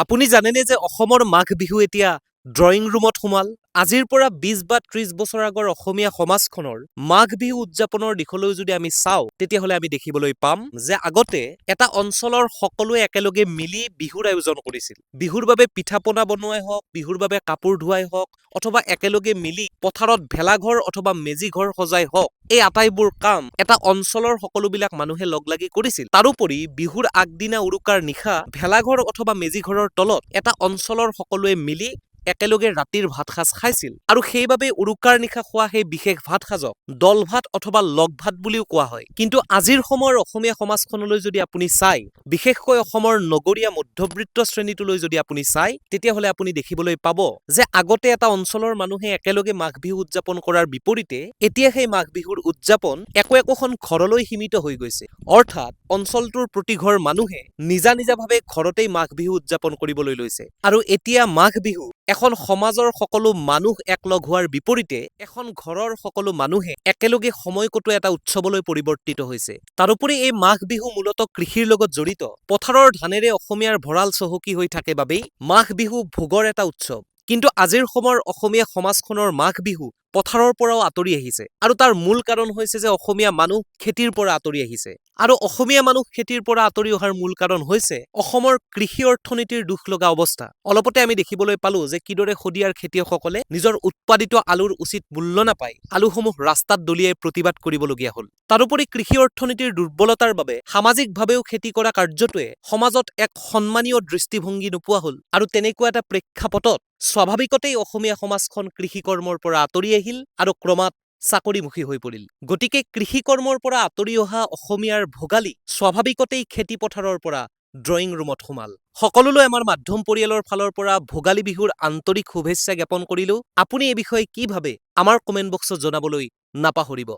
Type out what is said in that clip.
আপুনি জানেনে যে অসমৰ মাঘ বিহু এতিয়া ড্ৰয়িং ৰুমত সোমাল? আজিৰ পৰা 20 বা 30 বছৰ আগৰ অসমীয়া সমাজখনৰ মাঘ বিহু উদযাপনৰ দিশলৈ যদি আমি চাওঁ, তেতিয়াহ'লে আমি দেখিবলৈ পাম যে আগতে এটা অঞ্চলৰ সকলোৱে একেলগে মিলি বিহুৰ আয়োজন কৰিছিল। বিহুৰ বাবে পিঠা পনা বনোৱাই হওক, বিহুৰ বাবে কাপোৰ ধোৱাই হওক অথবা একেলগে মিলি পথাৰত ভেলাঘৰ অথবা মেজি ঘৰ সজাই হওক, এই আটাইবোৰ কাম এটা অঞ্চলৰ সকলোবিলাক মানুহে লগ লাগি কৰিছিল। তাৰোপৰি বিহুৰ আগদিনা উৰুকাৰ নিশা ভেলাঘৰ অথবা মেজি ঘৰৰ তলত এটা অঞ্চলৰ সকলোৱে মিলি একেলগে ৰাতিৰ ভাত সাজ খাইছিল আৰু সেইবাবে উৰুকাৰ নিশা খোৱা সেই বিশেষ ভাত সাজক দল ভাত অথবা লগ ভাত বুলিও কোৱা হয়। কিন্তু আজিৰ সময়ৰ অসমীয়া সমাজখনলৈ যদি আপুনি চায়, বিশেষকৈ অসমৰ নগৰীয়া মধ্যবৃত্ত শ্ৰেণীটোলৈ যদি আপুনি চায়, তেতিয়াহ'লে আপুনি দেখিবলৈ পাব যে আগতে এটা অঞ্চলৰ মানুহে একেলগে মাঘ বিহু উদযাপন কৰাৰ বিপৰীতে এতিয়া সেই মাঘ বিহুৰ উদযাপন একো একোখন ঘৰলৈ সীমিত হৈ গৈছে। অৰ্থাৎ অঞ্চলটোৰ প্ৰতিঘৰ মানুহে নিজা নিজাভাৱে ঘৰতেই মাঘ বিহু উদযাপন কৰিবলৈ লৈছে আৰু এতিয়া মাঘ বিহু এখন সমাজৰ সকলো মানুহ একলগ হোৱাৰ বিপৰীতে এখন ঘৰৰ সকলো মানুহে একেলগে সময় কটোৱা এটা উৎসৱলৈ পৰিৱৰ্তিত হৈছে। তাৰোপৰি এই মাঘ বিহু মূলতঃ কৃষিৰ লগত জড়িত। পথাৰৰ ধানেৰে অসমীয়াৰ ভঁৰাল চহকী হৈ থাকে বাবেই মাঘ বিহু ভোগৰ এটা উৎসৱ। কিন্তু আজিৰ সময়ৰ অসমীয়া সমাজখনৰ মাঘ বিহু পথাৰৰ পৰাও আঁতৰি আহিছে আৰু তাৰ মূল কাৰণ হৈছে যে অসমীয়া মানুহ খেতিৰ পৰা আঁতৰি আহিছে আৰু অসমীয়া মানুহ খেতিৰ পৰা আঁতৰি অহাৰ মূল কাৰণ হৈছে অসমৰ কৃষি অৰ্থনীতিৰ দুখ লগা অৱস্থা। অলপতে আমি দেখিবলৈ পালো যে কিদৰে শদিয়াৰ খেতিয়কসকলে নিজৰ উৎপাদিত আলুৰ উচিত মূল্য নাপাই আলুসমূহ ৰাস্তাত দলিয়াই প্ৰতিবাদ কৰিবলগীয়া হ'ল। তাৰোপৰি কৃষি অৰ্থনীতিৰ দুৰ্বলতাৰ বাবে সামাজিকভাৱেও খেতি কৰা কাৰ্যটোৱে সমাজত এক সন্মানীয় দৃষ্টিভংগী নোপোৱা হ'ল আৰু তেনেকুৱা এটা প্ৰেক্ষাপটত স্বাভাৱিকতেই অসমীয়া সমাজখন কৃষি কৰ্মৰ পৰা আঁতৰি আহিল আৰু ক্ৰমাৎ চাকৰিমুখী হৈ পৰিল। গতিকে কৃষি কৰ্মৰ পৰা আঁতৰি অহা অসমীয়াৰ ভোগালী স্বাভাৱিকতেই খেতি পথাৰৰ পৰা ড্ৰয়িং ৰুমত সোমাল। সকলোলৈ আমাৰ মাধ্যম পৰিয়ালৰ ফালৰ পৰা ভোগালী বিহুৰ আন্তৰিক শুভেচ্ছা জ্ঞাপন কৰিলোঁ। আপুনি এই বিষয়ে কি ভাবে, আমাৰ কমেণ্ট বক্সত জনাবলৈ নাপাহৰিব।